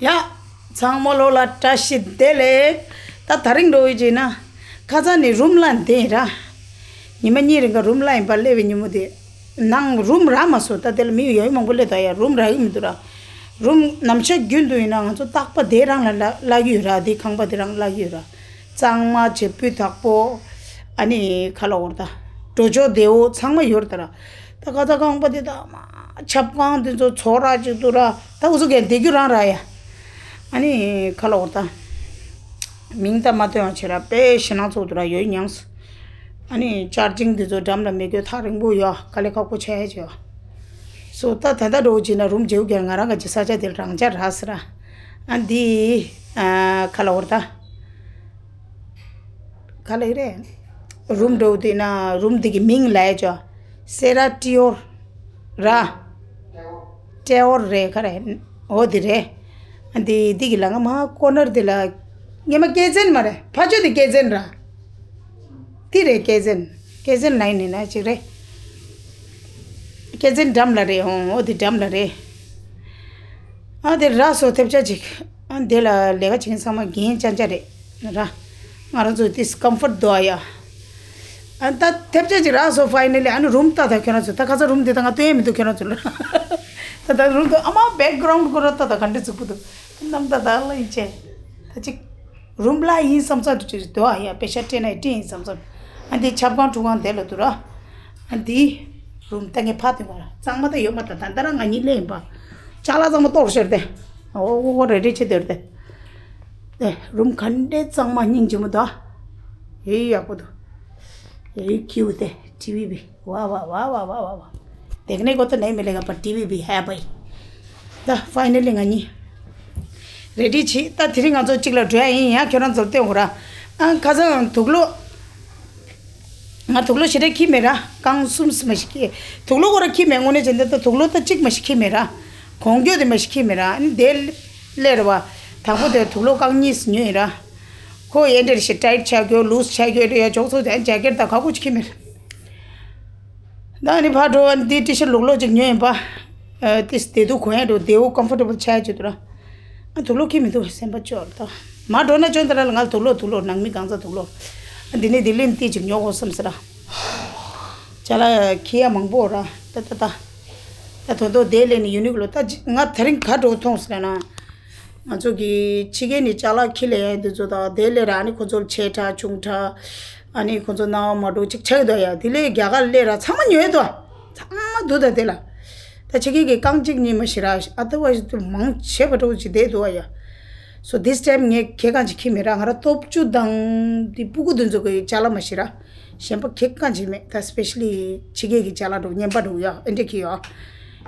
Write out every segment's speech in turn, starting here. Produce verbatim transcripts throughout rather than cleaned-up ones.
ཡ། ཚང་མ་ལོ་ལ་བཀྲ་ཤིས་བདེ་ལེགས། ད་དེ་རིང་འགྲོ་ཡི་ཅིག་ན། ཁ་སང་ནས་རུམ་གླ་འདི་ར། ཉི་མ་གཉིས་རིང་ག་རུམ་གླ་ཡིན་པ་སླེབས་པའི་ཉིན་མོ་དེ། ནང་རུམ་རག་མ་སོང་། ད་དེ་ལ་མི་ཡོད་མང་པོ་སླེབས་ད་ཡ་རུམ་རག་གི་མི་འདུག་ར། རུམ་ནམ་ཞག་རྒྱུན་དུ་ཡིན་ན་ང་ཚོ་རྟག་པ་དེ་རང་ལ་གླ་གླ་གི་ཡོད་ར། དེ་ཁང་པ་དེ་རང་གླ་གི་ཡོད་ར། གཙང་མ་བྱས་སྤུས་དག་པོ། ཨ་ནི་ཁ་ལ་འོར་ད། འགྲོ་ཕྱོགས་བདེ་བོ་ཚང་མ་ཡོད་ར་ད་ར། ད་ག་ད་ཁང་པ་དེ་ད་མ་ཆབ་ཁང་དེ་ཚོ་ཚོ་ར་ཅིག་འདུག་ར། ད་འུ་ཚོ་གས་བསྡད་རྒྱུ་རང་ར་ཡ། ཨ་ནི་ཁ་ལ་འོར་ད། མིང་ད་མ་སྟོན་བ་བྱེད་ར། དཔེ་ཞེད་སྣང་ཚོགས་འདུག་ར། ཡོད་ཉམས། ཨ་ནི་ཅར་ཇིང་དེ་ཚོ་འགྲམ་ལ་མེད་རྒྱུ་ཐག་རིང་པོ་ཡོད། དཀའ་ལས་ཁག་པོ་ཆགས་ཡ་ཅིག་ཡོད། སོ་ད་ད་ད་འགྲོ་བྱེད་ན་རུམ་བརྗེ་བོ་གས་ང་རང་ག་ཅི་ས་ཆ་དེ་རང་ཅག་ར་ཟེར་ར། ཨ་འདི། ཨ་ཁ་ལ་འོར་ད། ག་ལེགས་རེད། རུམ་འགྲོ་དུས་ན་རུམ་འདི་གི་མིང་ལ་ཡ་ཅོ། སེ་ར་ཏི་ཨོར། ར། ཏི་ཨོར་རེད་ག་རེ། འོ་འདི་རེད། ཨ་འདི་འདི་གི་ལ་ང་མ་ཀོ་ནར་འདི་ལ། ངས་མ་སྐེ་ཚན་མ་རེད། ཕ་ཆོས་འདི་སྐེ་ཚན་ར། འདི་རེད་སྐེ་ཚན། སྐེ་ཚན་ལ་ཡིན་ན་ཅིག་རེད། སྐེ་ཚན་འགྲམ་ལ་རེད། འོ་འོ་འདི་འགྲམ་ལ་རེད། ཨ་དེ་ར་སོ་ཐེབས་ཆ་ཅིག་ཨ་དེ་ལ་ལས་ཀ་བྱེད་མཁན་ཚང་མ་རྒན་ཅན་ཅན་རེད་ར། ང་རང་ཚོ་དེ་ཀམ་ཕོར་ཊི་འདུག་ཨ་ཡ། ཨ་ད་ཐེབས་ཆ་ཅིག་ར་སོ་ཕའི་ནལ་ལི། ཨ་ནི་རུམ་ལྟ་ད་ཁྱོད་རང་ཚོ། ད་ཁ་སང་རུམ་དེ་ད་ང་སྟོན་ཡ་མི་འདུག་ཁྱོད་རང་ཚོ་ལ། ད་ད་རུམ་དུ་ཨ་མ་བེག་གྷ་རའུན་ཌི་ཁོ་ར་ལྟ་ད་ག་འདྲ་རྫིག་པོ་འདུག་རྣམ་ད་ད་ལ་ཡིན་ཆེ། ད་ཅིག་རུམ་གླ་ཡིན་བསམ་ཚར་དུ་ཅིག་འདུག་ཨ་ཡ། པེ་ཤ་སྤྲད་ན་ཡི་སྤྲད་ཡིན་བསམ་བསམ། ཨ་འདི་ཆབ་ཁང་ཁྲུས་ཁང་དེ་ལ་འདུག་ར། ཨ་འདི་རུམ་ད་ངས་ཕར་དེ་གོ་ར། གཙང་མ་ད་ཡོད་མ་ད། ད་ད་ར་ང་གཉིས་སླེབས་ཡིན་པ། ཅ་ལག་ཚང་མ་གཏོར་ཤར་ཏེ། ཨོ་ཨོ་ཨོ་རེ་རེ་བྱེད་དེར་ཏེ། ཨེ་རུམ་ག་འདྲའི་གཙང་མ་སྙིང་རྗེ་མོ་ད། ཨེ་ཡག་པོ་འདུག་ཨེ་ཁྱིའུ་ཏེ་ཊི་ཝི་བི། ཝ་ཝ་ཝ་ཝ་ཝ་ཝ། དེ་ནས་གོ་ད་ནས་མི་ལེ་ག་པ་ཊི་ཝི་བི་ཧ་པའི། ད་ཕའི་ནལ་ལི་ང་གཉིས་རེ་ཌི་བྱེད། ད་དེ་རིང་ང་ཚོ་གཅིག་ལ་འགྲོ་ཡ་ཡིན། ཡང་ཁྱོད་རང་ཚོར་སྟོན་དགོས་ར། ཨ་ཁ་སང་དུག་ལོག་ང་དུག་ལོག་ཞེ་དྲག་འཁྱེར་མེད་ར། རྐང་གསུམ་མ་ཞིག་འཁྱེར། དུག་ལོག་ཁོ་ར་འཁྱེར་མེད། དངོས་གནས་བྱས་ན་ད་དུག་ལོག་ད་གཅིག་མ་ཞིག་འཁྱེར་མེད་ར། གོང་འགྱོད་དེ་མ་ཞིག་འཁྱེར་མེད་ར། ཨ་ནི་དེ་སླེབས་ར་བ། དང་པོ་དེ་དུག་ལོག་རྐང་གཉིས་ཉོས་ཡིན་ར། ཁོ་ཡན་འདྲེར་ཞིག་ཊའིཊ་ཆགས་རྒྱུ་ལུས་ཆགས་རྒྱུ་རེ་ཡ་ཅོག་ཚོ་དེ་ཇེ་ཀེཊ་ད་ག་གོ་ཅིག་འཁྱེར་མེད་ར། ད་ཨ་ནི་ཕར་འགྲོ། ཨ་ནི་དེ་ཊི་ཤར་ཊི་ལོག་ལོག་ཅིག་ཉོས་ཡིན་པ། ཨ་དེ་བདེ་སྡུག་གོ་ཡ་འགྲོ། བདེ་བོ་ཀམ་ཕོར་ཊེ་བལ་ཆགས་ཡ་ཅིག་འདུག་ར། ཨ་དུག་ལོག་འཁྱེར་མི་འདུག་སེམས་པ་སྐྱོ་ར་ད། མར་འགྲོ་ན་ཅོན་ཏ་ར་ལ་ང་ལ་དུག་ལོག་དུག་ལོག་ནང་མི་གང་ཚ་དུག་ལོག་ཨ་འདི་ནས་དེ་ལེན་ཏི་ཅིག་ཉོ་དགོས་བསམ་ཟེར་ར། ཅ་ལག་འཁྱེར་ཡ་མང་པོ་ར། ད་ད་ད། ད་དོ་དོ་དེ་ལེན་ནི་ཡུ་ནིག་ལོ། ད་ང་དེ་རིང་ག་འགྲོ་མཐོང་ཟེར་ན། ང་ཚོ་གི་ཕྱི་རྒྱལ་ནས་ཅ་ལག་འཁྱེར་ལེ་ཡ་འདི་ཚོ་དང་དེ་ལས་ར། ཨ་ནི་ཁོ་ཚོར་ཆེ་ཕྲ་ཆུང་ཕྲ། ཨ་ནི་ཁོ་ཚོ་སྣང་བ་མ་འགྲོ་ཅིག་ཆགས་འདུག་ཡ། དེ་ལས་རྒྱ་གར་སླེབས་ར་ཚང་མ་ཉོས་འདུག་ཚང་མ་འདུག་ད་དེ་ལ། ད་ཕྱི་རྒྱལ་གྱི་རྐང་གཅིག་གཉིས་མ་ཞིག་ར། ཨ་ད་བ་ཞིག་ཏུ་མང་ཆེ་བ་འགྲོ་ཅིག་བསྡད་འདུག་ཡ། So this time ངས་གད་རྒྱངས་ཅིག་འཁྱེར་མེད་ར། ང་ར་སྟོབས་བཅུ་དང་དེ་སྤུ་གུ་དེ་ཚོ་གི་ཅ་ལག་མ་ཞིག་ར། གཞན་པ་གད་རྒྱངས་ཅིག་མེད། ད་སི་པེ་ཤ་ལི་ཕྱི་རྒྱལ་གྱི་ཅ་ལག་འགྲོ་རྔན་པ་འགྲོ་ཡ་ཨེ་འདྲ་གི་ཡོད།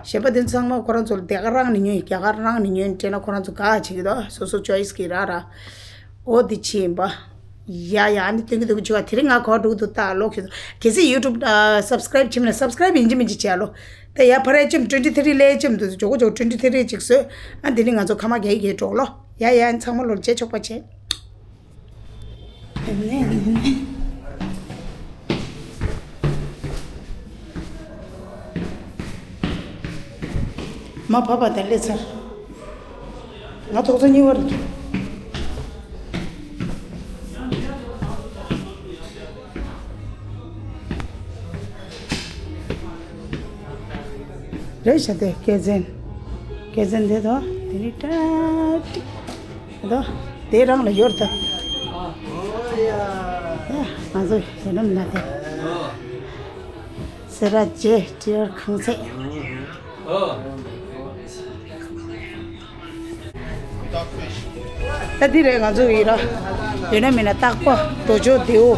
གཞན་པ་དེ་ཚང་མ་ཁོ་རང་ཚོ་ལ་སྡེ་ཁག་རང་ནས་ཉོས། རྒྱ་གར་རང་ནས་ཉོས་སྤྲད་ན་ཁོ་རང་ཚོ་དགའ་བྱེད་ཀྱི་འདུག་སོ་སོ་ཅོའི་སི་གི་ར་ར། འོ་དེ་ཅི་ཡིན་པ། ཡ་ཡ། ཨ་ནི་སྟོན་གྱི་འདུག་གི་ཅི་བ། དེ་རིང་ང་གོ་འགྲོ་གི་འདུག་ད་ལོག་ཤོད། གལ་སྲིད་ཡུ་ཊུབ་ཨ་སབ་སི་ཀ་རའིབ་བྱེད་མིན་ན་སབ་སི་ཀ་རའིབ་ཡིན་གཅིག་མིན་གཅིག་བྱས་ལོ། ད་ཡ་ཕ་རའི་ཅིམ་ཊུ་ཝེན་ཊི་ཐི་རི་ལེ་ཅིམ་དུ་ཇོ་གོ་ཇོ་ཊུ་ཝེན་ཊི་ཐི་རི་ཅིག་བཟོས། ཨ་འདི་ནི་ང་ཚོ་ཁ་མ་རྒྱག་གི་གྲོགས་ལོ། ཡ་ཡ། ཨ་ནི་ཚང་མ་ལོ་རྗེས་ཆོག་པ་བྱེད། མ་བབས་པ་དང་སླེབས་ཚར། ང་ཐོག་ཚོ་གཉིས་པ་རེད། རེད་ཤག་དེ་སྐེ་ཚན། སྐེ་ཚན་དེ་དང་དེ་ནི་ཏྲ་ཏི། ཨ་དོ། དེ་རང་ལ་ཡོད་ད། ཡ། ང་ཚོ་ཡོད་ནམ་ན་དེ། སེ་ར་བྱེས་ཊི་ཨར་ཁང་ཚན། ད་འདི་རེད་ང་ཚོ་ཡི་ར། ཡོད་ན་མེད་ན་རྟག་པ་འགྲོ་ཕྱོགས་བདེ་བོ།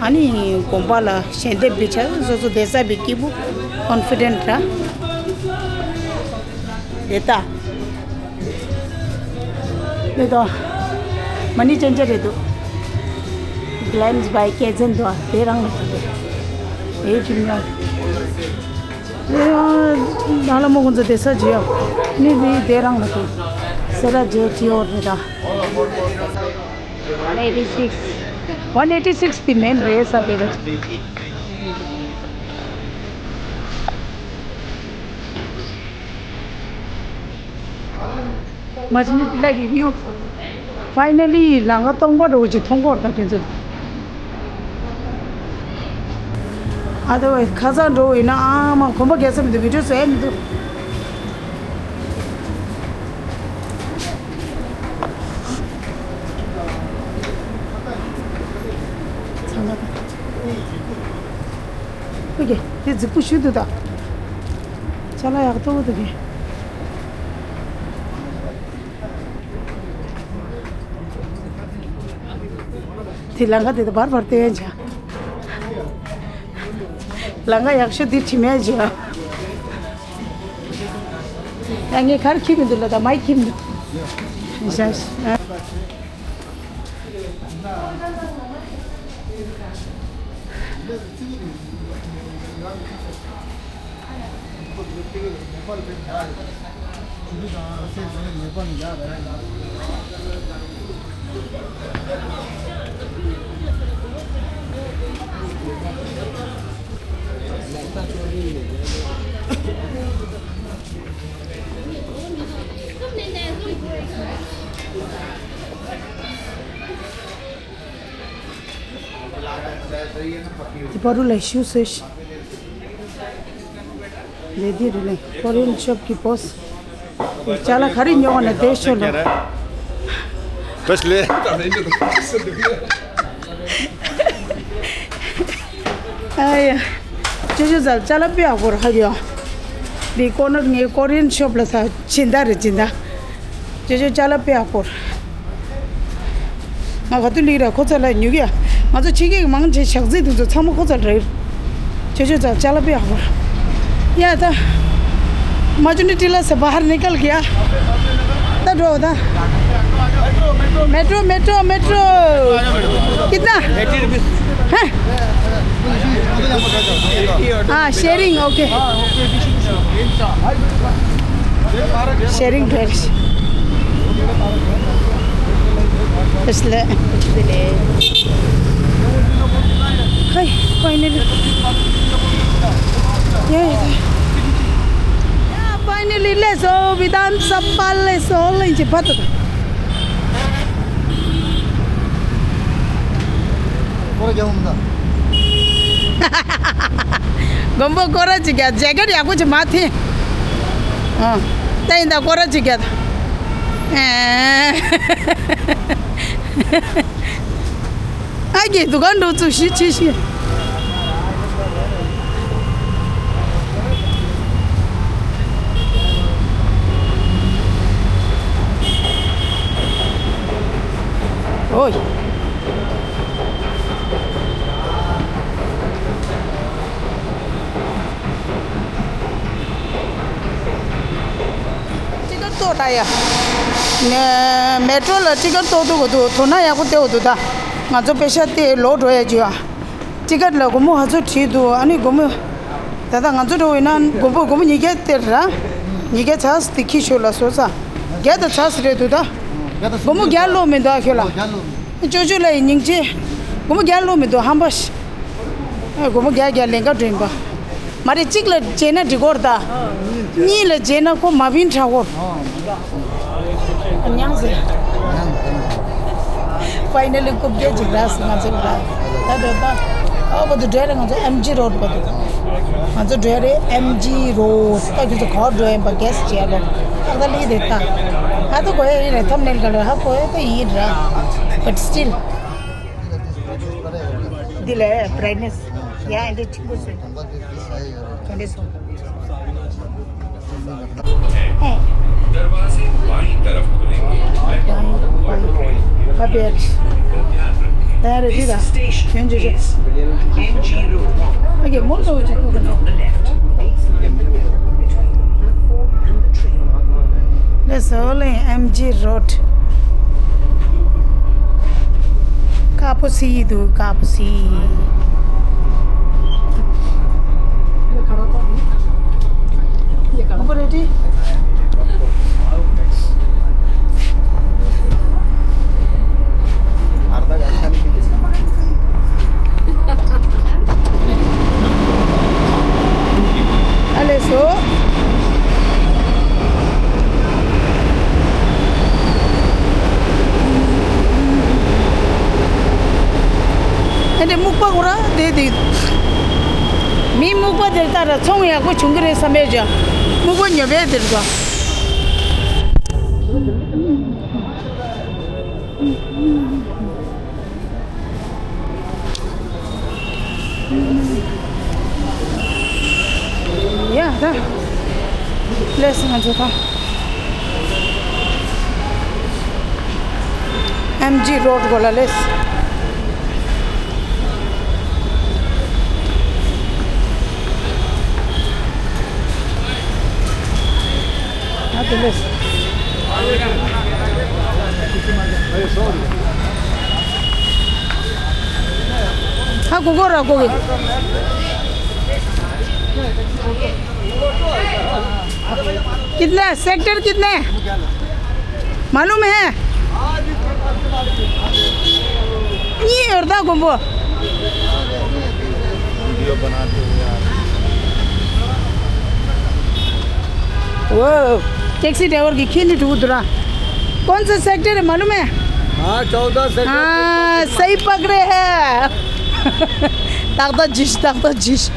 ཨ་ནི་དགོན་པ་ལ་ཞལ་འདེབས་པའི་ཆ་སོ་སོ་བསྡད་ས་བའི་སྐྱིད་པོ་ཀོན་ཕི་ཌེན་ཊི་ར། དེ་ལྟ། དེ་དང་། མ་ཎི་ཅན་ཅན་རེད་འདུག Glams by Kaizen དོ། དེ་རང་ལ་འདུག་དེ། དེའི་ཁྱིམ་ཡོང་། དེ་ཡང་ནང་ལ་མོ་ཁོང་ཚོ་དེ་ས་ཅི་ཡོད། ནི་དེ་དེ་རང་ལ་འདུག་སེ་ར་བྱེས་ཊི་ཨར་རེད་ད། One eighty six. One eighty six དེ་མེན་རེད་ས་དེ་རེད། Majestic view. Finally ལམ་ཁ་སྟོང་པ་འདྲ་བོ་ཅིག་མཐོང་གི་ཡོད་རེད་ད་དེ་ཚོ། ཨ་དེ་བས་ཁ་སང་འགྲོ་བ་ཡིན་ན་ཨ་མ་གོམ་པ་རྒྱག་ས་མི་འདུག་བི་ཌིའོ་བཟོ་ཡ་མི་འདུག་ཚང་མ་ད། ཨོ་ཀེ། དེ་རྫིག་པོ་ཞིག་འདུག་ད། ཅ་ལག་ཡག་ཏོག་འདུག་གི། དེ་ལམ་ཁ་དེ་ད་བར་བར་བལྟས་ཡ་བྱ། ལམ་ཁ་ཡག་ཤོས་དེ་དྲི་མེད་བྱ། ཡ་ངས་གར་ཁྱིམ་མི་འདུག་ལ་ད་མའི་ཁྱིམ་འདུག་ཞེས། དེ་པ་རུ་ལ་ཤུ་སེ་ཤི། ལེ་དི་རུ་ལེ་ཀོ་རི་ཡན་ཤོབ་ཀི་པོ་སི། ཅ་ལག་ག་རེ་ཉོ་བ་ན་དེ་ཤོ་ལ། ཨ་ཡ། ཅོ་ཅོ་ཙལ་ཅ་ལག་དཔེ་ཡག་པོ་རེད་ཧ་ཡོ། འདི་ཀོ་ནར་ངའི་ཀོ་རི་ཡན་ཤོབ་ལ་ས་སྦྱིན་བདག་རེད་སྦྱིན་བདག་ཅོ་ཅོ་ཅ་ལག་དཔེ་ཡག་པོ་རེད། ང་ག་དུས་ལིག་ར་ཁོ་ཚ་ལ་ཉུག་ཡ། ང་ཚོ་ཕྱི་རྒྱལ་གྱི་མང་ཆེ་ཞག་རྩིས་དེ་ཚོ་ཚང་མ་ཁོ་ཚ་ལ་རེད། ཅོ་ཅོ་ཙལ་ཅ་ལག་དཔེ་ཡག་པོ་རེད། ཡ་ད། མ་ཅུ་ནི་ཏི་ལ་ས་བ་ཧར་ནི་ཀལ་གི་ཡ། ད་འགྲོ་ད། metro metro metro. कितना? हाँ। हाँ, sharing, okay. Sharing dress. इसलिए। हाय, फाइनली। ये, ये। फाइनली ले सो विधानसभा ले सो ले जे बात। སྐོར་ར་རྒྱག་འོང་ད། མགོན་པོ་སྐོར་ར་ཅིག་རྒྱག་ཇེ་ཀེཊ་ཡག་པོ་ཅིག་མ་འཐེན། ཨ། ད་ཡིན་ད་སྐོར་ར་ཅིག་རྒྱག་ད། ཨེ། ཨ་ཀྱི་དུ་ག་འགྲོ་ཚུལ་ཞིག་ཅི་ཞིག་ཨོའི། ཊི་ཀེཊ་ཏོག་ད་ཡ། ནས་མེ་ཊྲོ་ལ་ཊི་ཀེཊ་ཏོག་ཏོག་གོ་འདུག་དོ་སྣང་ཡག་པོ་སྟེར་འོ་འདུག་ད། ང་ཚོ་པེ་ཤ་སྟེར་ལོག་འགྲོ་ཡ་ཅིག་ཡ། ཊི་ཀེཊ་ལ་སྒོར་མོ་ཧ་ཚོ་བྲིས་འདུག་ཨ་ནི་སྒོར་མོ། ད་ལྟ་ང་ཚོ་འགྲོ་བས་ན་སྒོར་མོ་སྒོར་མོ་ཉིས་བརྒྱ་སྟེར་ར། ཉིས་བརྒྱ་ཚ་སི་དེ་ཁྱི་ཤོད་ལ་སོ་ས། བརྒྱ་དང་ཚ་སི་རེད་འདུག་ད། སྒོར་མོ་བརྒྱ་ལོག་མི་འདུག་ཨ་ཁྱོད་ལ། ཅོ་ཅོ་ལ་ཡི་སྙིང་རྗེ། སྒོར་མོ་བརྒྱ་ལོག་མི་འདུག་ཧམ་པ་ཤི། ཨེ་སྒོར་མོ་བརྒྱ་བརྒྱ་ལེན་ག་འགྲོ་ཡིན་པ། མ་རེད་གཅིག་ལ་བརྗེས་ན་འགྲིག་གོ་ར་ད། གཉིས་ལ་བརྗེས་ན་ཁོ་མ་བིན་དྲག་གོ། མྱངས་ཟེར། ཕའི་ནལ་ལི་རྐུབ་བཀྱག་ཅིག་རག་སོང་ང་ཚོ་ལ། ད་འགྲོ་ད། ཨོ་བ་དུ་འགྲོ་རེད་ང་ཚོ་ཨེམ་ཇི་རོཌ་བ་དུ། ང་ཚོ་འགྲོ་རེད་ཨེམ་ཇི་རོཌ། ད་ཁྱོད་ཚོ་ག་པར་འགྲོ་ཡིན་པ་གེ་སི་བྱས་རོགས། ཨ་ད་ལི་དེ་ད། ཨ་ད་གོ་ཡ་ཡིན་རེད་ཐམ་ནེལ་ག་ལ་ཧ་གོ་ཡ་ད་ཡིན་ར། But still. འདི་ལས་བྷ་རའིཊ་ནེ་སི་ཡ་འདི་ཆེན་པོ་བཟོས། དྲན་གསོ། ཨེ། ཁ་བེར། ད་རེ་འདི་ད། ཁྱོད་ཀྱི་ཨ་ཀྱེ་མོ་ལོ་ཅིག་ཐུག་གི་འདུག Let's all in M G Road. དཀར་པོ་སི་འདུག་དཀར་པོ་སི། ཨ་ལས་སོ། པ་ཁོ་ར་དེ་དེ། མི་སྨུག་པ་དེར་ལྟ་ར་ཚོང་ཡག་པོ་བྱུང་གི་རེད་བསམ་པས་ཀྱང་། སྨུག་པ་ཉོ་བས་དེར་ག་ཡ་ད། ལས་ང་ཚོ་ད། ཨེམ་ཇི་རོཌ་གོ་ལ་ལས། ཨ་དེ་ལས། ཧ་གོ་གོ་ར་གོ་གི། कितना है? सेक्टर कितना है? मालूम है? नहीं, और था कुंभो। वीडियो बनाते हुए आ रहे हैं। वो टैक्सी ड्राइवर की खींच टूट रहा। कौन सा सेक्टर है मालूम है? हाँ, चौदह सेक्टर। हाँ, सही पकड़े हैं। ཏག་ཏག་ཇིཤ། ཏག་ཏག་ཇིཤ།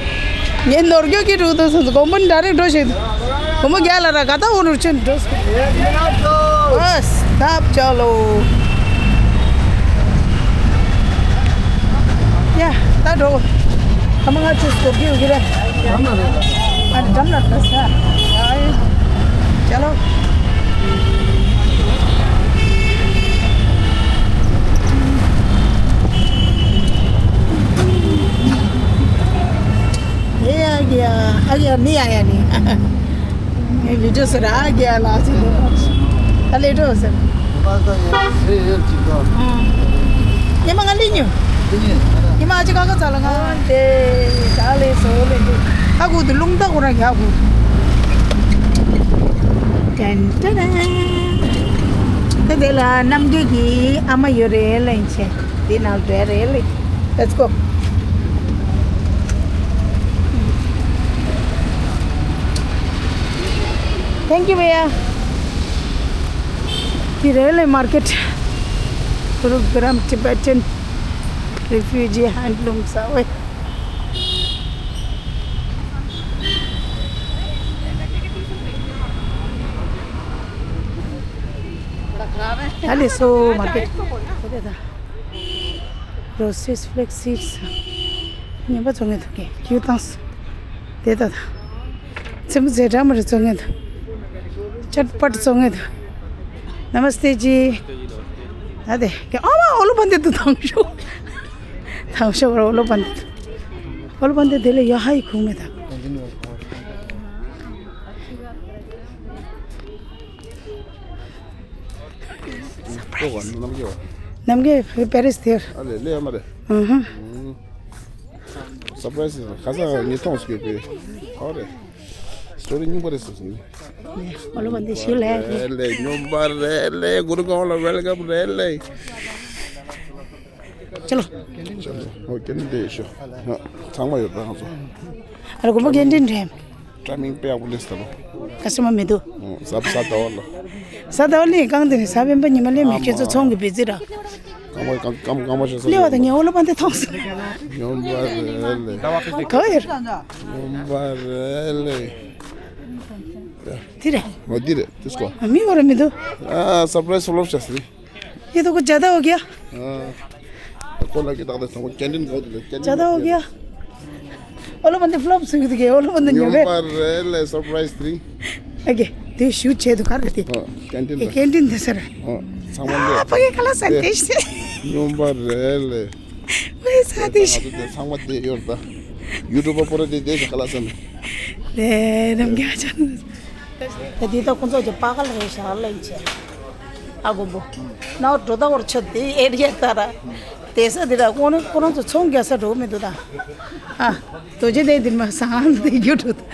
ངས་ནོར་སྐྱོ་གི་འགྲོ་དུས་སོང་། གོང་པོ་འདྲ་རེ་འགྲོ་ཞིག་འདུག་གོང་པོ་རྒྱ་ལ་ར་ག་ད་འོ་རུ་ཆེན་འགྲོ་སོང་། ཨོ་སྟབས་ཅག་ལོ། ཡ་ད་འགྲོ། ཁ་མ་ང་ཆུ་སྐོར་གི་ཡོད་ཀྱི་རེད། ཨ་འགྲམ་ལ་ལྟ་ས། ཨ་ཡེ། ཅ་ལོ། ये आ गया, आ गया, नहीं आया नहीं। ये वीडियो सर आ गया लास्ट में। चले तो सर। ये मांगा ली न्यू। ये मां आज का का चला गा। दे, चाले सो ले दे। हागु तो लुंग तक उड़ा क्या गु। टन टन। तो दे ला नम के की अमा यो रे लेंचे। Then I'll dare really. Let's go. Thank you, भैया. The Railway Market, Gurugram Tibetan Refugee Handloom Sawai. That is so market. Roasted flax seeds. ཉན་པ་བཙོང་ངེ་འདུག་གས། ཁྱེར་བཏང་སོང་། དེ་ད་ད། ཚེམ་བུ་ཟེ་འདྲ་མ་རེ་བཙོང་ངེ་འདུག་ཅཊ་པཊ་བཙོང་ངེ་འདུག་ནམ་སྟེ་ཇི། ད་དེ་གས་ཨ་མ་འོ་ལོ་བན་དེ་འདུག་དང་ཤོག་དང་ཤོག་འོ་ལོ་བན་དེ་འདུག་འོ་ལོ་བན་དེ་དེ་ལས་ཡ་ཧ་ཡི་ཁུག་མེད་ད། ནམ་རྒྱལ་པེ་རིས་དེར། ཨ་ལེ་ལེ་ཡ་མ་རེད། ཨ་ཧ། སར་པ་རའི་སི་ཁ་སང་ཉིས་སྟོང་སྐྱོད་པའི། ཨོ་རེད། སི་ཊོ་རི་རྙིང་པ་རེད་ཟེར་སོང་། ཨོ་ལོ་བན་དེ་ཞུ་ལེ། རེད་ལེ་སྨྱོན་པ་རེད་ལེ། གུ་རུ་གོང་ལ་ཝེལ་ཀམ་རེད་ལེ། ཅ་ལོ། ཅ་ལོ། ཨོ་ཀེན་ཊིན་དེ་ཤོ། ཚང་མ་ཡོད་ད་ང་ཚོ། ཨ་ལ་གོམ་པ་ཀེན་ཊིན་རེད། ཊའི་མིང་དཔེ་ཡག་པོ་སླེབས་སོང་། ཀ་སི་ཊ་མར་མི་འདུག་གཟའ་གཟའ་ཟླ་བ་ལ། གཟའ་ཟླ་བ་ལ་གང་དེ་ནས་གཟའ་སྤེན་པ་ཉི་མ་སླེབས་མི་ཁྱེད་ཚོ་ཚོང་གི་བེ་ཙི་ར། རྐང་པ་རྐང་རྐང་རྐང་པ་ཞིག་སླེབས་པ་དང་ངས་འོ་ལོ་བན་དེ་མཐོང་སོང་། སྨྱོན་པ་རེད་ལེ། ག་ཡོད། སྨྱོན་པ་རེད་ལེ། དེ་རེད། མ་འདི་རེད་དེ་སྐོ། མི་བར་མི་འདུག་ཨ་སར་པ་རའི་སི་ཕོ་ལོབ་བྱས་སི། ये तो कुछ ज़्यादा हो गया। हाँ। कोला की ताकत हमको कैंटीन बहुत ले, कैंटीन ज़्यादा हो गया। ओलो बंदे फ्लॉप सुन के, ओलो बंदे न्यू बे। न्यूम्बर रेले सरप्राइज थ्री। ओके, दे शूट छे दुकान रहती। हाँ, कैंटीन ये का। कैंटीन दे सर। हाँ, सामान दे। आप ये कला संदेश से। न्यूम्बर रेले। वही सादिश। सामान दे योर दा। YouTube पर दे दे कला सन। दे दम क्या चल। ད་འདི་ད་ཁོང་ཚོ་གི་པ་ག་ལ་རེད་ཤག་ལེན་ཆེ། ཨ་གོ་བོ། ན་འགྲོ་ད་བར་ཆོད་དེ་ཨེ་རི་ཡ་ད་ར། དེ་ས་འདི་ད་ཁོང་ཁོང་ཚོ་ཚོང་རྒྱག་ས་འགྲོ་མི་འདུག་ད། ཨ། རྡོ་རྗེ་གདན་འདིར་མ་སང་དེ་རྒྱུ་འགྲོ་ད།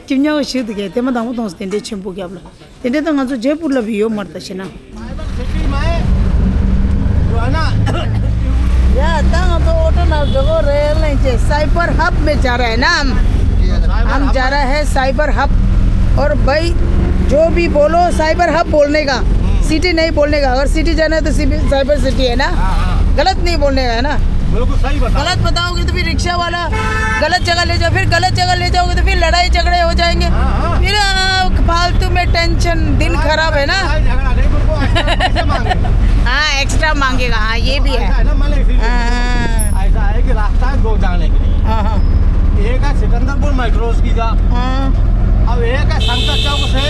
ཁྱིམ་ཉག་ཞིག་འདུག་གས་དེ་མ་དང་པོ་གཏོང་ས་དེ་འདྲའི་ཆེན་པོ་རྒྱབ་ལ། དེ་འདྲའི་ད་ང་ཚོ་ཇེ་པུར་ལ་བི་ཡོད་མར་ད་ཤི་ན། या, तंग तो होटल ना जगह रेल नहीं चे, साइबर हब में जा रहे हैं ना हम। हम जा रहे हैं साइबर हब। और भाई, जो भी बोलो, साइबर हब बोलने का, सिटी नहीं बोलने का। अगर सिटी जाना है तो सिटी, साइबर सिटी है ना, गलत नहीं बोलने का है ना। बिल्कुल सही बताओ। गलत बताओगे तो फिर रिक्शा वाला गलत जगह ले जाओ, फिर गलत जगह ले जाओगे तो फिर लड़ाई झगड़े हो जाएंगे। हाँ, हाँ। फिर आ, फालतू में टेंशन, दिन खराब है ना। लड़ाई झगड़ा नहीं, उनको एक्स्ट्रा पैसे मांगेगा। हाँ, एक्स्ट्रा मांगेगा। हाँ, ये भी है। ऐसा है ना, मैंने इसीलिए हाँ, हाँ। ऐसा है कि रास्ता है दो जाने के लिए। हाँ, हाँ। एक है सिकंदरपुर मेट्रो की का। हाँ। अब एक है शंकर चौक से,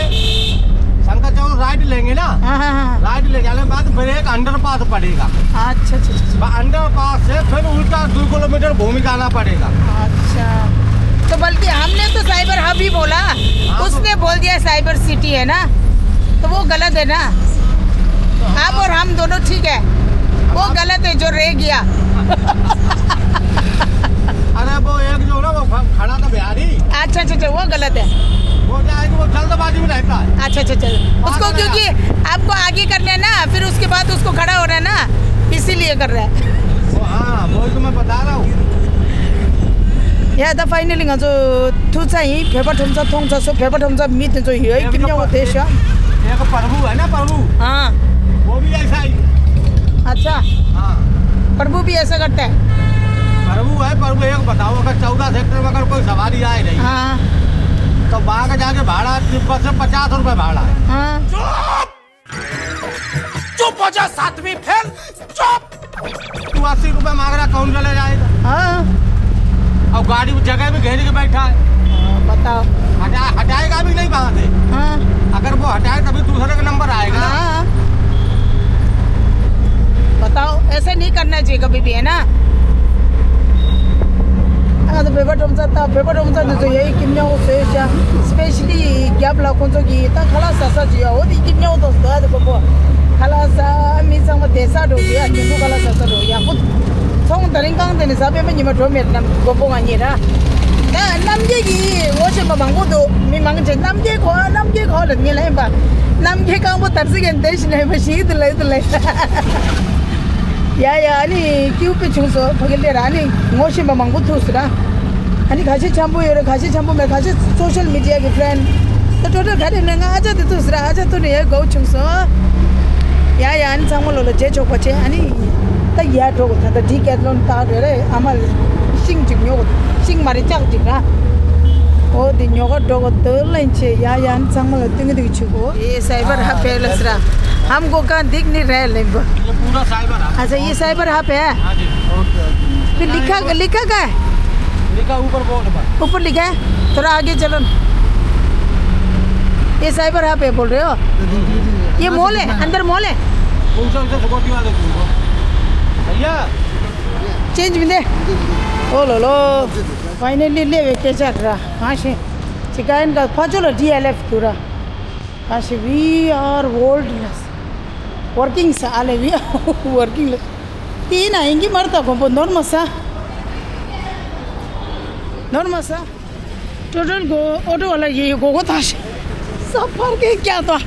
शंकर चौक राइट लेंगे ना। हाँ, हाँ, हाँ। राइट ले जाने के बाद फिर एक अंडरपास पड़ेगा। अच्छा, अच्छा, अच्छा, अच्छा। अंडरपास से फिर उल्टा दो किलोमीटर घूम जाना पड़ेगा। अच्छा, तो बल्कि हमने तो साइबर हब ही बोला, हाँ, तो उसने बोल दिया साइबर सिटी है ना, तो वो गलत है ना। आप और हम दोनों ठीक है, वो गलत है जो रह गया। अरे वो एक जो ना वो ख- खड़ा था बिहारी, अच्छा अच्छा अच्छा, वो गलत है। वो क्या है कि वो जल्दबाजी में रहता है। अच्छा अच्छा अच्छा, उसको क्योंकि आपको आगे करना है ना, फिर उसके बाद उसको खड़ा होना है ना, इसीलिए कर रहा है। वो हाँ, वही तो मैं बता रहा हूँ। ཡ་ད་ཕའི་ནལ་ལི་ང་ཚོ་ཐུག་ཚར་ཡིན། བོད་པ་ཁྲོམ་ཚ་མཐོང་ཚར་སོང་། བོད་པ་ཁྲོམ་ཚ་མི་དེ་ཚོ་ཡོད་ཀྱི་མཉམ་པོ་དེ་ཤ། एक प्रभु है ना, प्रभु। हाँ। वो भी ऐसा ही। अच्छा। हाँ। प्रभु भी ऐसा करता है। प्रभु है, प्रभु एक बताओ, अगर चौदह सेक्टर में अगर कोई सवारी आए नहीं, हाँ। तो वहाँ का जाके भाड़ा तिब्बत से पचास रुपए भाड़ा है। हाँ। चुप हो जा सातवीं फेल, चुप। तू अस्सी रुपए मांग रहा, कौन चले जाएगा? हाँ। और गाड़ी में जगह भी घेर के बैठा है। हाँ, बताओ। हटा, हटाएगा भी नहीं वहां से। हाँ। अगर वो हटाए तभी दूसरे का नंबर आएगा ना। हाँ। बताओ, ऐसे नहीं करना चाहिए कभी भी, है ना? ང་ཚོ་བོད་པ་ཁྲོམ་ཚ་ད་བོད་པ་ཁྲོམ་ཚ་འདི་ཚོ་ཡ་ཡི་ཀིམ་ཉོ་བོ་བཟོས་ཤག་སི་པེ་ཤི་ལི་རྒྱབ་ལ་ཁོང་ཚོ་གི་ད་ཁ་ལག་ཟ་ས་ཅིག་ཡོད། འོ་དེ་ཀིམ་ཉོ་བོ་དང་ཟླ་དེ་གོ་པོ་ཁ་ལག་ཟ། མི་ཚང་མ་བསྡད་ས་འགྲོ་ཅིག་ཡ་ཉིན་གུང་ཁ་ལག་ཟ་ས་འགྲོ་ཡག་པོ། ཚོང་ད་རིང་གང་དེ་ནས་ཟ་པའི་མ་ཉི་མ་འགྲོ་མེད་ནམ་གོ་པོ་ང་གཉིས་ར། ད་རྣམ་རྒྱལ་གྱི་ངོ་ཤེས་པ་མང་པོ་འདུག་མི་མང་ཆེ་རྣམ་རྒྱལ་གོ་ཨ་རྣམ་རྒྱལ་གོ་ལ་ངས་ལ་ཡིན་པ། རྣམ་རྒྱལ་རྐང་པོ་དར་སི་གན་དེ་ཞིག་ལ་ཡིན་པ་ཞིག་དེ་ལ་ཡིན་དེ་ལ་ཡིན། ཡ་ཡ། ཨ་ནི་སྐྱིད་པོ་བྱུང་སོང་། ཕ་གི་ལས་ར། ཨ་ནི་ངོ་ཤེས་པ་མང་པོ་ཐུག་སོང་ར། ཨ་ནི་ཁ་ཤས་འཆམ་པོ་ཡོད་རེད། ཁ་ཤས་འཆམ་པོ་མེད། ཁ་ཤས་སོ་ཤལ་མི་ཌི་ཡ་གི་ཕྲེན་ཌི། ད་ཊོ་ཊལ་ག་རེ་ནས་ང་ཨ་ཅག་དེ་ཐུག་སོང་ར། ཨ་ཅག་ཐུག་ནས་ཡ་དགའ་བོ་བྱུང་སོང་། ཡ་ཡ། ཨ་ནི་ཚང་མ་ལོ་ལ་རྗེས་ཆོག་པ་བྱས། ཨ་ནི་ད་ཡ་འགྲོ་དགོས། ད་ད་ཌི་ཀེ་ཐ་ལོན་ད་རེད་རེད། ཨ་མ་ལ་ཤིང་ཅིག་ཉོ་དགོས། ཤིང་མ་རེད་ལྕགས་ཅིག་ར། འོ་དེ་ཉོ་ག་འགྲོ་དགོས། དེ་ལན་ཆེ། ཡ་ཡ། ཨ་ནི་ཚང་མ་ལ་སྟོན་གི་འདུག་ཆུ་གོ། ये साइबर हब है लसरा। हमको कहाँ दिख नहीं रहा है लेकिन। ये पूरा साइबर हब। अच्छा, ये साइबर हब है। हाँ जी। Okay, okay. फिर लिखा, लिखा क्या है? लिखा ऊपर बोर्ड पर। ऊपर लिखा है? थोड़ा आगे चलो ना। ये साइबर हब है बोल रहे हो? ये मॉल है, अंदर मॉल है? उनसे, उनसे सिक्योरिटी वाले पूछो। भैया। चेंज भी दे। ओ लो लो। फाइनली ले वे के चल रहा। हाँ, शे। चिकायन का पाँचों लो डीएलएफ पूरा। ཨ་ཤི་ཝི་ཨར་ཝོལ་ལ་ཝར་ཀིང་ས་ཨ་ལེ་ཝི་ཨར་ཝར་ཀིང་ལ། དེ་ན་ཡིན་གྱི་མར་ད་གོམ་པོ་ནོར་མ་ས། ནོར་མ་ས། ཊོ་ཊལ་གོ་ཨོ་ཊོ་ཝ་ལ་ཡི་གོ་གོ་ཐང་ཤི། ས་ཕར་གི་ཀྱ་ཏོ།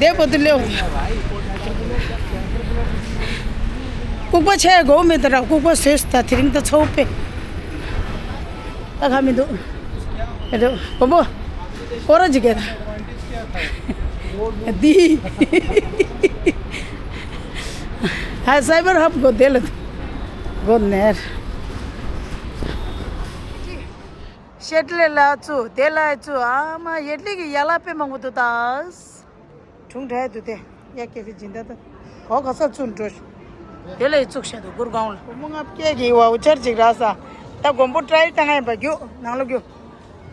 དེ་པོ་དུ་ལེའོ། ལྐུགས་པ་ཆེ་གོ་མེད་ད་ར། ལྐུགས་པ་བཟོས་ད་དེ་རིང་ད་ཚོ་པེ། ད་ག་མི་འདུག་ཨེ་འདུག་གོམ་པོ། སྐོར་ར་ཅིག་གེ་ད། འདི། ཧ་སའི་བར་ཧབ་གོ་དེ་ལ། གོ་ནེར། ཤེད་ལེ་ལ་ཚུ་དེ་ལ་ཚུ་ཨ་མ་ཡེ་ལི་གི་ཡ་ལ་པེ་མང་པོ་འདུག་ད། དྲུང་འདྲ་འདུག་སྟེ། ཡ་སྐད་ཆ་སྦྱིན་བདག་དང་། གོ་ག་ས་ཚུར་འགྲོ་ཤོག་དེ་ལ་ཡི་བཙུགས་བཞག་འདུག་གུར་སྒང་ལ། སྒོར་མོ་ལྔ་བརྒྱ་གི་ཝའུ་ཅར་ཅིག་རག་ས། ད་མགོན་པོ་ཊ་རའི་བཏང་ཡིན་པ། རྒྱུགས་ནང་ལོགས་རྒྱུགས།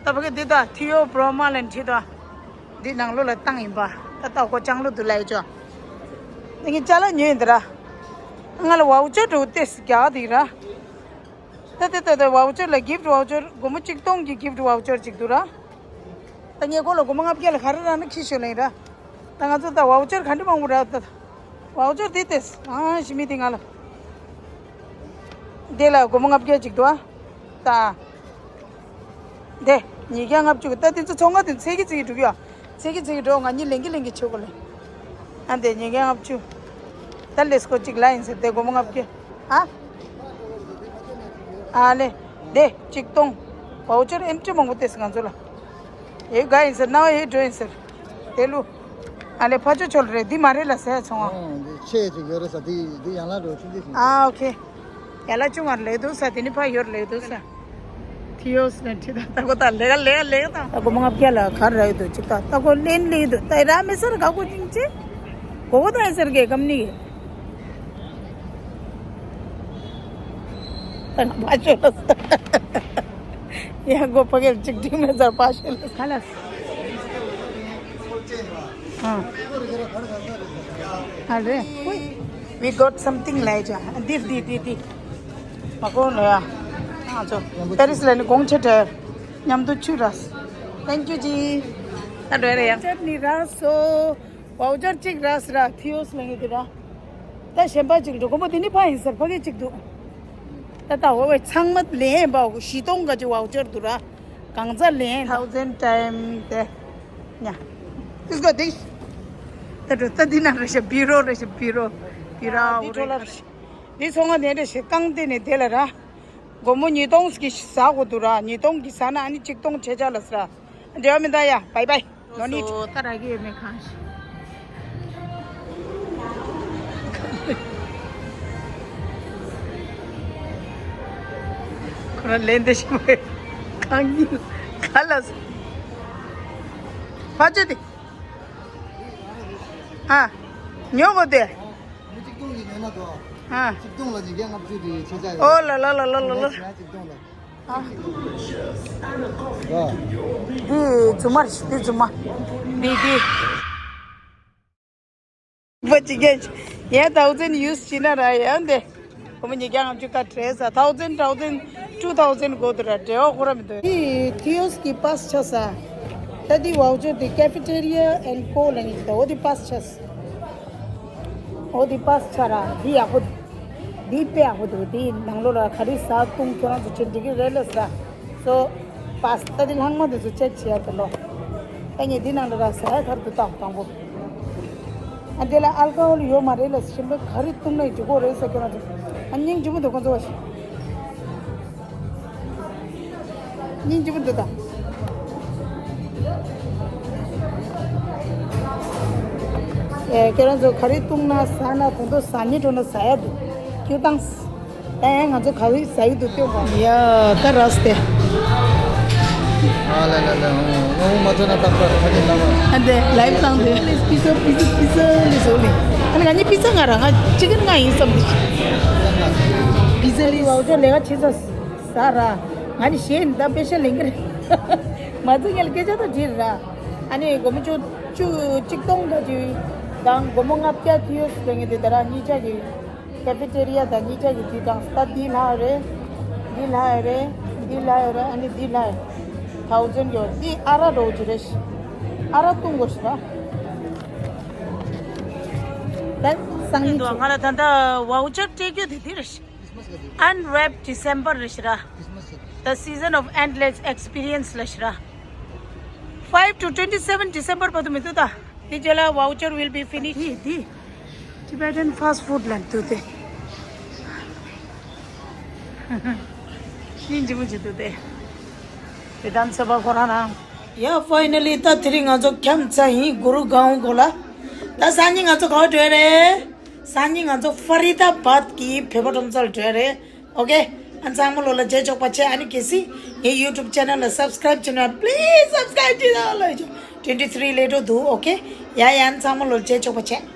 ད་ཕ་གི་འདི་ད་ཐི་ཡོ་པྲོ་མ་ལན་ཁྲིད་དོ། འདི་ནང་ལོགས་ལ་བཏང་ཡིན་པ། ད་ད་ཁོ་ལྕང་ལོ་འདུག་ལ་ཡི་ཅོ། ད་ངས་ཅ་ལག་ཉོས་ཡིན་ད་ར། ང་ལ་ཝའུ་ཅར་འགྲོ་ཏེ་སི་རྒྱག་འདི་ར། ད་ད་ད་ད་ཝའུ་ཅར་ལ་གིཕ་ཊི་ཝའུ་ཅར་སྒོར་མོ་གཅིག་སྟོང་གི་གིཕ་ཊི་ཝའུ་ཅར་ཅིག་འདུག་ར། ད་ངས་ཁོ་ལ་སྒོར་མོ་ལྔ་བརྒྱ་ལ་ག་རེ་རག་ན་ཁྱི་ཤོད་ལེན་ར། ད་ང་ཚོ་ད་ཝའུ་ཅར་ག་འདྲ་མང་པོ་རག་ད། ཝའུ་ཅར་དེ་ཏེས་ཨ་ཞི་མི་དེ་ང་ལ། དེ་ལ་སྒོར་མོ་ལྔ་བརྒྱ་ཅིག་འདུག་ཨ། ད། དེ། ཉིས་བརྒྱ་ལྔ་བཅུ་གི་ད་དེ་ཚོ་ཚོང་ཁང་དེ་ཚེ་གི་ཚེ་གི་འགྲུབ་ཡོད། ཚེ་གི་ཚེ་གི་འགྲོ་ང་གཉིས་ལེན་གི་ལེན་གི་ཆོག་གོ་ལེ། ཨ་དེ་ཉིས་བརྒྱ་ལྔ་བཅུ། ད་ལེས་ཀོ་གཅིག་ལ་ཡིན་ཟེར་དེ་སྒོར་མོ་ལྔ་བརྒྱ། ཨ། ཨ་ལེ། དེ་གཅིག་སྟོང་། ཝའུ་ཅར་ཨེམ་ཊི་མང་པོ་ཏེས་ང་ཚོ་ལ། ཨེ་ག་ཡིན་ཟེར་ན་ཨེ་འགྲོ་ཡིན་ཟེར། དེ་ལུ། ཨ་ལེ་ཕ་ཆོ་ཆོལ་རེད་འདི་མ་རེད་ལ་ཟེར་ཚོང་བ། ཨོ་འདི་ཆེ་ཅིག་ཡོད་རེད་ས་འདི་འདི་ཡང་ལ་འགྲོ་ཆུ་འདི་ཞིག་ཨ་ཨོ་ཁེ། ཡ་ལ་ཅུང་ང་ལེགས་འདུག་ས་དེ་ནི་ཕ་ཡོར་ལེགས་འདུག་ས། ཐིའོ་སི་ནས་ཁྲིད་ད་ལྟ་གོ་ད་ལེགས་ལེགས་ལེགས་དང་། ད་གོ་མ་ང་བརྒྱ་ལ་གར་རག་འདུག་ཅིག་ད་ལྟ་གོ་ལེན་ལེགས་འདུག་ད་ར་མི་སར་ག་གོ་ཅིང་ཅེ། གོ་གོ་ད་ཨེ་སར་གེ་ཀམ་ནི་གེ། ད་ང་ཕ་ཆོད་ལ་ས། ཡ་གོ་ཕ་གེ་ཅིག་ཏིང་མེ་སར་ཕ་ཆོད་ལ་ས། ཁ་ལ་ས། ཨ་རེ། We got something like འདིར་འདི་འདི་འདི། མ་གོ་ནོ་ཡ། ཨ་ཚོ་པེ་རིས་ལ་ནི་གོང་ཆེ་དྲ་མཉམ་དུ་ཆུ་ར། Thank you ཇི། ད་འགྲོ་རེ་ཡ། ཅར་ནི་ར་སོ། ཝའུ་ཅར་གཅིག་ར་སི་ར་ཐིའོ་སི་ལ་ངེ་དེ་ར། ད་གཞན་པ་གཅིག་འགྲོ་གོ་མོ་དེ་ནི་ཕ་ཡིན་ཟེར་ཕ་གི་གཅིག་འདུག་ད་ད་འོ་བའི་ཚང་མ་ལེན་པ་བཞི་སྟོང་ག་ཅིག་ཝའུ་ཅར་འདུག་ར། གང་ཚ་ལེན་thousand time དེ། ཉ། Let's go this། ད་འགྲོ་ད་འདི་ན་རེ་ཤ་བི་རོ་རེ་ཤ་བི་རོ། བི་ར་འོ་རེ། འདི་ཚོང་ང་ནས་རེ་ཤ་རྐང་དེ་ནས་དེ་ལ་ར། སྒོར་མོ་ཉིས་སྟོང་གི་ཟ་དགོས་འདུག་ར། ཉིས་སྟོང་གི་ཟ་ན་ཨ་ནི་གཅིག་སྟོང་ཆད་ཆ་ལ་ཟ། འབྲེལ་བ་མི་འདའ་ཡ། Bye bye། No need། སོ་ད་ར་གི་ཡོད་མེད་གང་ཤེས། ཁོ་རང་ལན་འདེབས་ཤིག་མ་གང་ཡིན་ག་ལ་སོ། ཕ་ཆོས་དེ། ཨ། ཉོ་གོ་དེ། ཨ། ཨོ་ལ་ལ་ལ་ལ་ལ་ལ། ཨ། འདི་རྫུན་མ་རེད། འདི་རྫུན་མ། འདི་འདི། བ་ཅི་གེ་ཡ་thousand use བྱེད་ན་ར་ཡ་འདི། ཁོ་མོ་ཉིས་བརྒྱ་ལྔ་བཅུ་ཀ་ཁྲལ་ས་thousand thousand two thousand དགོས་འདུག་ར། འབྲེལ་བ་ཁོ་ར་མི་འདུག་འདི་ཐིའོ་སི་གི་པཱ་སི་ཆགས་ས། ད་འདི་ཝའུ་ཅར་འདི་cafeteria and co ལ་ངེས་ཀྱི་ད་འོ་འདི་པཱ་སི་ཆགས་ས། འོ་དེ་པཱ་སི་ཆགས་ར། འདི་ཡག་པོ་འདུག་འདི་དཔེ་ཡག་པོ་འདུག་འདི་ནང་ལོགས་ལ་ག་རེ་ཟ་བཏུང་ཁྱོད་རང་ཚོ་བྱེད་འགྲིག་གི་རེད་ལ་ཟ། སོ། པཱ་སི་ད་འདི་ལྷག་མ་དེ་ཚོ་ཅེག་བྱེད་ཡ་དེ་ལོ། ད་ངས་འདི་ནང་ལ་ར་ཟ་ཡ་ག་རེ་འདུག་བལྟ་དང་པོ། ཨ་འདི་ལ་ཨལ་ཀོ་ཧོལ་ཡོད་མ་རེད་ལ་ཞིམ་པོ་ག་རེ་བཏུང་ན་འཇུ་གོ་རེད་ཟ་ཁྱོད་རང་ཚོ། ཨ་སྙིང་རྗེ་མོ་འདུག་ཁོང་ཚོ་བ་ཞིག་སྙིང་རྗེ་པོ་འདུག་ད། ཨེ། ཁྱེད་རང་ཚོ་ག་རེ་བཏུང་ན་ཟ་ན་གོང་དུ་ཟ་ཉེ་འགྲོ་ན་ཟ་ཡ་འདུག་ཁྱེད་བཏང་། ད་ཡང་ང་ཚོ་ག་རེ་ཟ་ཡི་འདུག་སྟོན་གོ། ཡ་ད་ར་སྟེ། ཨ་ལ་ལ་ལ། ཨོ་ཨོ་མ་ཐོན་ན་ཏག་ཏག་ཁ་ཉིན་ལ་མ། ཨ་འདི་ལའིབ་བཏང་དུས། པི་ཛ་པི་ཛ་པི་ཛ་ལི་ཟོ་ལི། ཨ་ནི་ང་གཉིས་པི་ཛ་ང་ར་ང་ཅི་ཀན་ང་ཡིན་བསམ་དུས། པི་ཛ་ལི་བའོ་ཅོ་ལས་ཀ་བྱེད་ས། ཟ་ར། ང་ནི་གཞས་ནི་ད་དཔེ་ཤ་ལེན་གི་རེད། མ་ཚུགས་ངས་ལ་སྐད་ཆ་ད་བྲིས་ར། ཨ་ནི་སྒོར་མོ་བཅུ་བཅུ་གཅིག་སྟོང་ད་ཅིག་དང་སྒོར་མོ་ལྔ་བརྒྱ་ཐིའོ་སི་ལེན་གི་དེ་ད་ར་གཉིས་ཆ་གི། ཀེ་ཕེ་ཏེ་རི་ཡ་དང་གཉིས་ཆ་གི་དེ་དང་ད་འདི་ལྷག་རེད། འདི་ལྷག་རེད། འདི་ལྷག་རེད། ཨ་ནི་འདི་ལྷག་ཐའོ་ཛན་ཡོད། འདི་ཨ་ར་འགྲོ་གི་རེད། ཨ་ར་བཏུང་དགོས་ཤི་ར། ད་སང་ཉིན་ང་ལ་ད་ལྟ་ཝའུ་ཅར་སྤྲད་རྒྱུ་དེ་དེ་རེད། Unwrapped December རེད་ཤི་ར། The season of endless experience ལ་ཤི་ར། Five to twenty seven December བར་དུ་མི་འདུག་ད། དེ་རྗེས་ལ་voucher will be finished. དེ་དེ་Tibetan fast food ལ་འདུག་སྟེ། སྙིང་རྗེ་མོ་ཅིག་འདུག་སྟེ། དེ་དང་ཚོད་པ་ཁོ་རང་རང་། ཡ་finally ད་དེ་རིང་ང་ཚོ་ཁྱམས་ཚ་ཡིན། གུ་རུ་གང་གོ་ལ། ད་སང་ཉིན་ང་ཚོ་ག་པར་འགྲོ་ཡ་རེད། སང་ཉིན་ང་ཚོ་ཧྥ་རི་ད་བཱད་ཀྱི་བོད་པ་ཁྲོམ་ཚ་ལ་འགྲོ་ཡ་རེད། ཨོ་ཀེ། ཨ་ཚང་མ་ལོ་ལ་རྗེས་ཆོག་པ་བྱེད། ཨ་ནི་གལ་སྲིད་ངའི་YouTube channel ལ་subscribe བྱེད་ན་please subscribe བྱེད་ད་ལ། Twenty three ལས་འགྲོ་འདུག་ཨོ་ཀེ། ཡ་ཡ། ཨ་ཚང་མ་ལོ་ལ་རྗེས་ཆོག་པ་བྱེད།